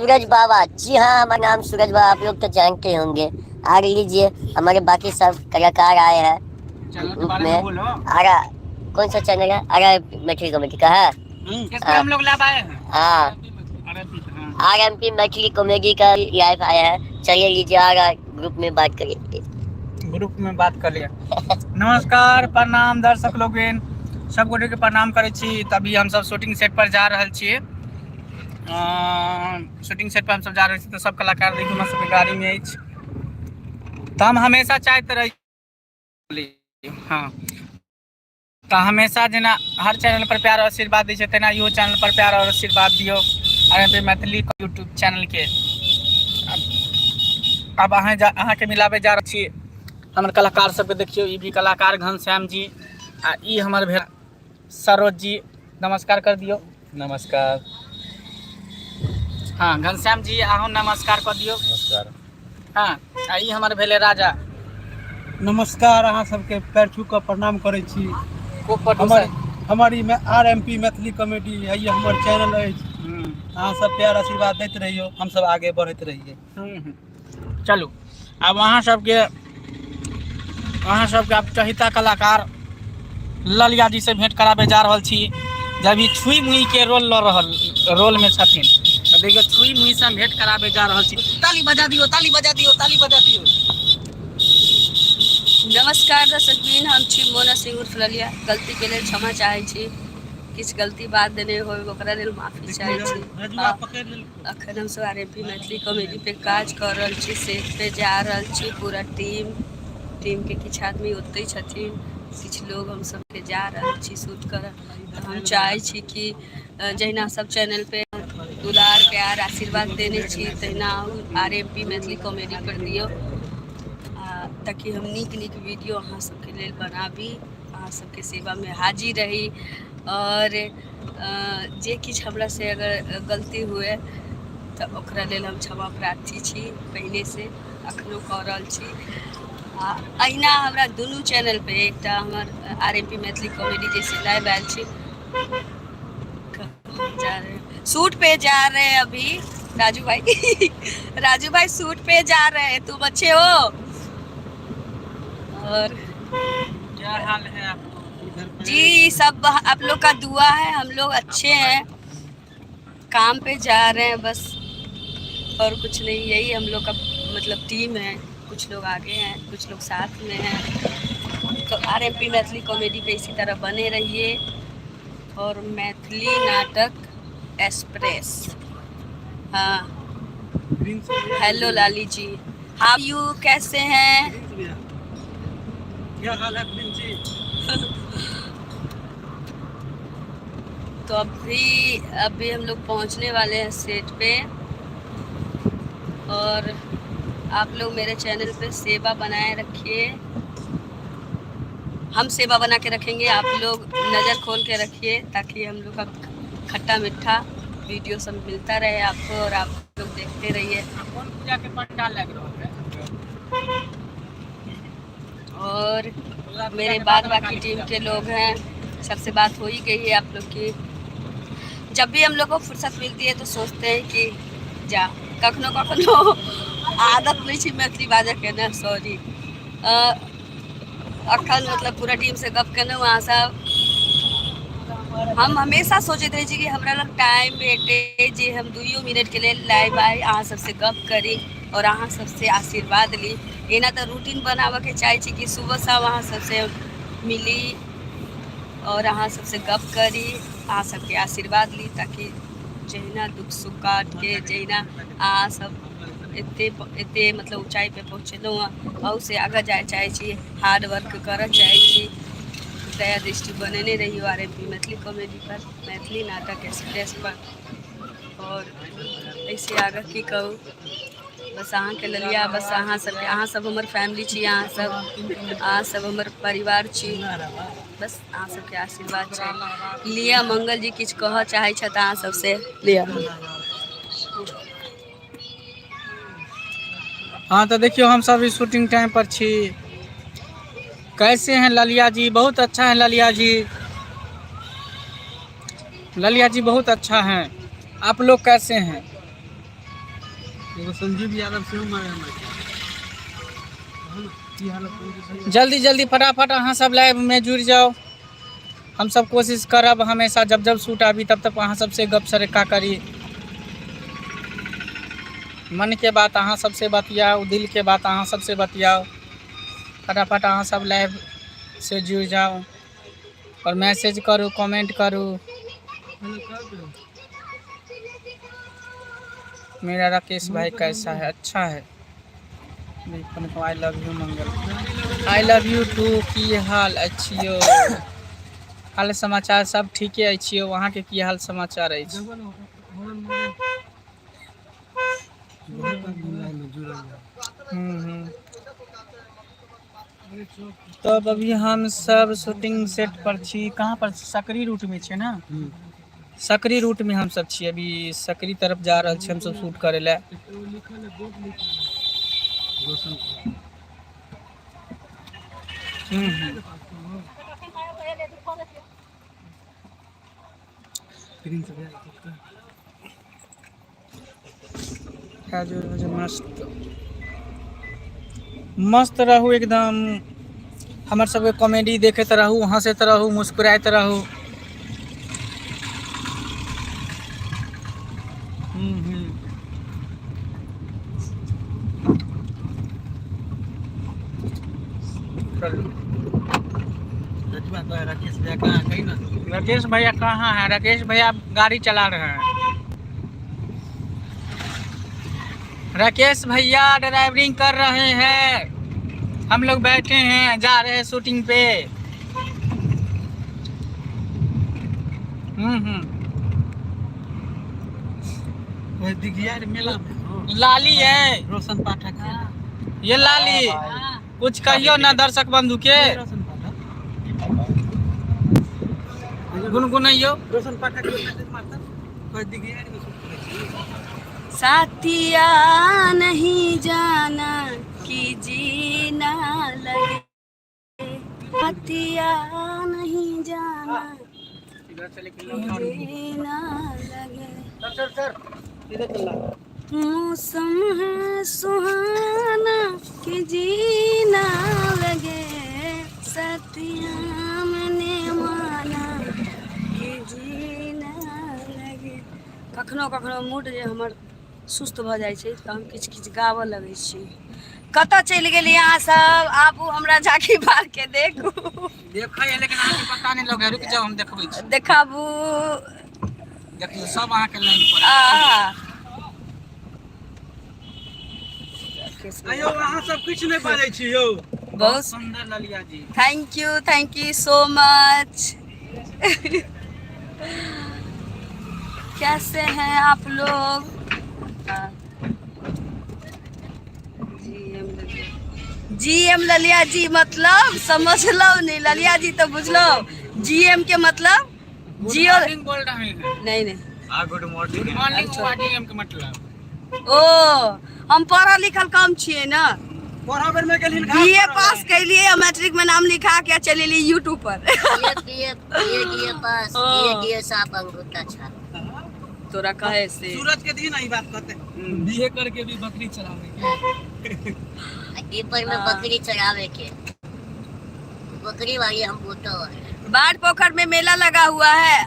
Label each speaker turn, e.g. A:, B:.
A: सूरज बाबा। जी हाँ, हमारा नाम सूरज बाबा, आप लोग तो जानते ही होंगे। आगे लीजिए, हमारे बाकी सब कलाकार आए हैं
B: चैनल के
A: ग्रुप
B: बारे में
A: में।
B: बोलो।
A: आरा कौन सा चैनल है? आरा मैथिली कॉमेडी का है।
B: किस पे हम लोग लाभ आए हैं?
A: हाँ,
B: अरे हाँ।
A: आर एम पी मैथिली कॉमेडी का लाइव आया है। चलिए लीजिए, आरा ग्रुप में बात करिए।
B: ग्रुप में बात कर लिया। नमस्कार, प्रणाम दर्शक लोगन, सब गोटे के प्रणाम करै छी। तभी हम सब शूटिंग सेट पर जा रहल छियै। शूटिंग सेट पर हम सब जा रहल छी, तऽ सब कलाकार देखियौ हमरा सबके गाड़ी में अछि। तऽ हम हमेशा चाहैत रही, हँ, तऽ हमेशा जेना हर चैनल पर प्यार और आशीर्वाद दै छै, तेना इहो चैनल पर प्यार और आशीर्वाद दियौ, आर M P Maithili YouTube channel के। अब अहाँ जा अहाँके मिलाबै जा रहल छी हमर कलाकार सबके। देखियौ, ई भी कलाकार घनश्याम जी आ ई हमर भेल सरोज जी। नमस्कार कर दियौ।
C: नमस्कार।
B: हँ, घनश्याम जी, अहूँ नमस्कार कऽ दियौ।
C: नमस्कार।
B: हँ, आ ई हमर भेलै राजा।
D: नमस्कार, अहाँ सबके पैर छू कऽ प्रणाम करै छी।
B: को
D: हमर
B: प्रोड्यूसर।
D: हमर ई आर एम पी मैथिली कॉमेडी है, ई हमर चैनल अछि। अहाँ सब प्यार आशीर्वाद दैत रहियौ, हम सब आगे बढ़ैत रहियै।
B: चलू, आब अहाँ सबके आब चहिता कलाकार ललिया जी से भेंट कराबे जा रहल छी, जब ई छुई मुई के रोल लऽ रहल रोल में छथिन। तऽ देखियौ, छुई मुई से हम भेंट कराबे जा रहल छी। ताली बजा दियौ, ताली बजा दियौ, ताली बजा दियौ।
E: नमस्कार दर्शकबिन, हम छी मोना सिंह उर्फ ललिया। गलतीके लेल क्षमा चाहै छी। किछु गलती बात देने होय, ओकरा लेल माफी चाहै छी। आ अखन हमसब R M P Maithili comedy पे काज कऽ रहल छी। सेट पे जा रहल छी। पूरा टीम, टीमके किछु आदमी ओतहि छथिन, किछु लोग हमसबके जा रहल छी शूट करऽ। तऽ हम चाहै छी कि जहिना सब चैनल पे दुलार प्यार आशीर्वाद देने छी, तहिना अहूँ R M P Maithili comedy पर दियौ, आ ताकि हम नीक नीक वीडियो अहाँ सबके लेल बनाबी, अहाँ सबके सेवामे हाजिर रही। आओर जे किछु हमरासँ अगर गलती हुए, तऽ ओकरा लेल हम क्षमा प्रार्थी छी पहिनेसँ, अखनो कऽ रहल छी। आ अहिना हमरा दुनू चैनल पे, एकटा हमर R M P Maithili comedy जैसे लाइव आयल छी। जा रहे हैं, सूट पे जा रहे हैं अभी। राजू भाई, राजू भाई सूट पे जा रहे हैं। तुम अच्छे हो? और
B: क्या हाल है आपको?
E: जी, सब आप लोग का दुआ है, हम लोग अच्छे हैं। काम पे जा रहे हैं बस, और कुछ नहीं। यही हम लोग का मतलब टीम है। कुछ लोग आगे हैं, कुछ लोग साथ में हैं। तो R M P Maithili comedy पे इसी तरह बने रहिए और मैथिली नाटक एक्सप्रेस। हाँ, hello Lali ji, how you, कैसे हैं?
D: क्या हाल है प्रिंस जी?
E: तो अभी अभी हम लोग पहुंचने वाले हैं सेट पे और आप लोग मेरे चैनल पे सेवा बनाए रखिए। हम सेवा बना के रखेंगे, आप लोग नज़र खोल के रखिए, ताकि हम लोग का खट्टा मीठा वीडियो सब मिलता रहे आपको और आप लोग देखते रहिए।
B: कोन पूजा के पंडाल लागि रहल है?
E: और मेरे बाद बाकी टीम के लोग हैं, सबसे बात हो ही गई है आप लोग की। जब भी हम लोग को फुर्सत मिलती है तो सोचते हैं कि जा कखनो कखनो आदत नहीं छै मैथिली बाजऽ के ने, सॉरी। अखन मतलब पूरा टीम से गप केलहुँ अहाँ सब। हम हमेशा सोचैत रहै छी कि हमरा लग टाइम भेटे जे हम 2 मिनट के लेल लाइव आइ, अहाँ सबसे गप करी और अहाँ सबसे आशीर्वाद ली। एना तऽ रूटीन बनाबऽ के चाहै छी कि सुबह शाम अहाँ सबसे मिली और अहाँ सबसे गप करी, अहाँ सबके आशीर्वाद ली, ताकि जहिना दुख सुख काट के जहिना अहाँ सब एते एते मतलब ऊँचाइ पे पहुँचेलहुँ हँ, अहू से आगाँ जाय चाहै छी, हार्ड वर्क करऽ चाहै छी। दया दृष्टि बनेने रहियौ R M P Maithili comedy पर, मैथिली नाटक एक्सप्रेस पर। और एहिसँ आगाँ की कहू? बस अहाँके ललिया, बस अहाँ सबके, अहाँ सब हमर फैमिली छी, अहाँ सब हमर परिवार छी। बस अहाँ सबके आशीर्वाद चाही। लिअ, मंगल जी किछु कहऽ चाहै छथि अहाँ सबसे। लिअ।
B: हाँ, तो देखियो, हम सब शूटिंग टाइम पर छी। कैसे हैं ललिया जी? बहुत अच्छा है ललिया जी। ललिया जी बहुत अच्छा हैं। आप लोग कैसे हैं?
D: एगो संजीव यादव सेहो मारे हमरा की हाल है?
B: जल्दी जल्दी फटाफट अहाँ सब लाइव में जुड़ जाओ। हम सब कोशिश करब हमेशा जब जब शूट आबी तब तब अहाँ सबसे गप सरेका करी, मन के बात अहाँ सबसे बतियाओ, दिल के बात अहाँ सबसे बतियाओ। फटाफट अहाँ सब लाइव से जुड़ जाओ और मैसेज करू, कमेंट करू। मेरा राकेश भाई कैसा है? अच्छा है। I love you Mangal, I love you too. की हाल अछि यौ? हाल समाचार सब ठीके अछि यौ, अहाँके की हाल समाचार अछि? हम्म। तब अभी हम सब शूटिंग सेट पर छी। कहाँ पर? सकरी रूट में छियै ना? सकरी रूट में हम सब छी अभी, सकरी तरफ जा रहल छी हम सब शूट करे ला। हम्म। मस्त मस्त रहू एकदम, हमर सबके कॉमेडी देखैत रहू, हंसैत रहू, मुस्कुराइत रहू। हम्म। चलू।
D: राकेश भैया कहाँ? कहीं ना।
B: राकेश भैया कहाँ है? राकेश भैया गाड़ी चला रहे हैं। राकेश भैया ड्राइविंग कर रहे हैं, हम लोग बैठे हैं, जा रहे हैं शूटिंग पे। हम्म।
D: वही दिघिया रे मेला में हो।
B: लाली है।
D: रोशन पाठक है।
B: ये लाली, कुछ कहियो ना दर्शक बंधु के।
D: रोशन पाठक।
B: गुनगुनैयो।
D: रोशन पाठक के मैसेज मारता कोई दिघिया रे में शूट करै छी।
E: साथिया नहीं जाना कि जीना लगे, साथिया नहीं जाना कि जीना लगे।
D: सर सर इधर चल रहा।
E: मौसम है सुहाना कि जीना लगे, साथिया मैंने माना कि जीना लगे। कखनो कखनो मूड जे हमर सुस्त भऽ जाइ छै तऽ हम किछु किछु गाबऽ लगै छी। कतऽ चलि गेलियै अहाँ सब? आबू हमरा झाँकी पार के देखू।
B: देखै है लेकिन अहाँके पता नहीं लगे। रुक जाओ, हम देखबै छी।
E: देखाबू।
B: देखियौ, सब अहाँके लाइन पर।
E: आ
D: आयो, अहाँ सब किछु नहि बाजै छी यौ।
E: बहुत
B: सुंदर ललिया जी।
E: Thank you, thank you so much. कैसे हैं आप लोग? जी एम जी एम ललिया जी मतलब समझलहुँ नहीं। ललिया जी तो बुझलहुँ, जी एम के मतलब
B: गुड
E: जियो
B: मॉर्निंग बोल रहे हैं।
E: नहीं नहीं।
B: गुड मॉर्निंग हुआ जी एम के मतलब।
E: ओ, हम पढ़ल लिखल कम छियै ना।
D: पढ़ा बेर में गेलहिन घास।
E: बी ए पास कैलिए आ मैट्रिक में नाम लिखा के चलि एलियै यूट्यूब पर।
A: ये किए, ये किए पास, ये किए साफ अंगूठा छाप।
E: तोरा कहे से
D: सूरज के दी ना ई बात कहते बीए करके भी बकरी चरावे के।
A: टीपर में बकरी चरावे के, बकरी वाली हम बोतो है।
E: बाढ़ पोखर में मेला लगा हुआ है।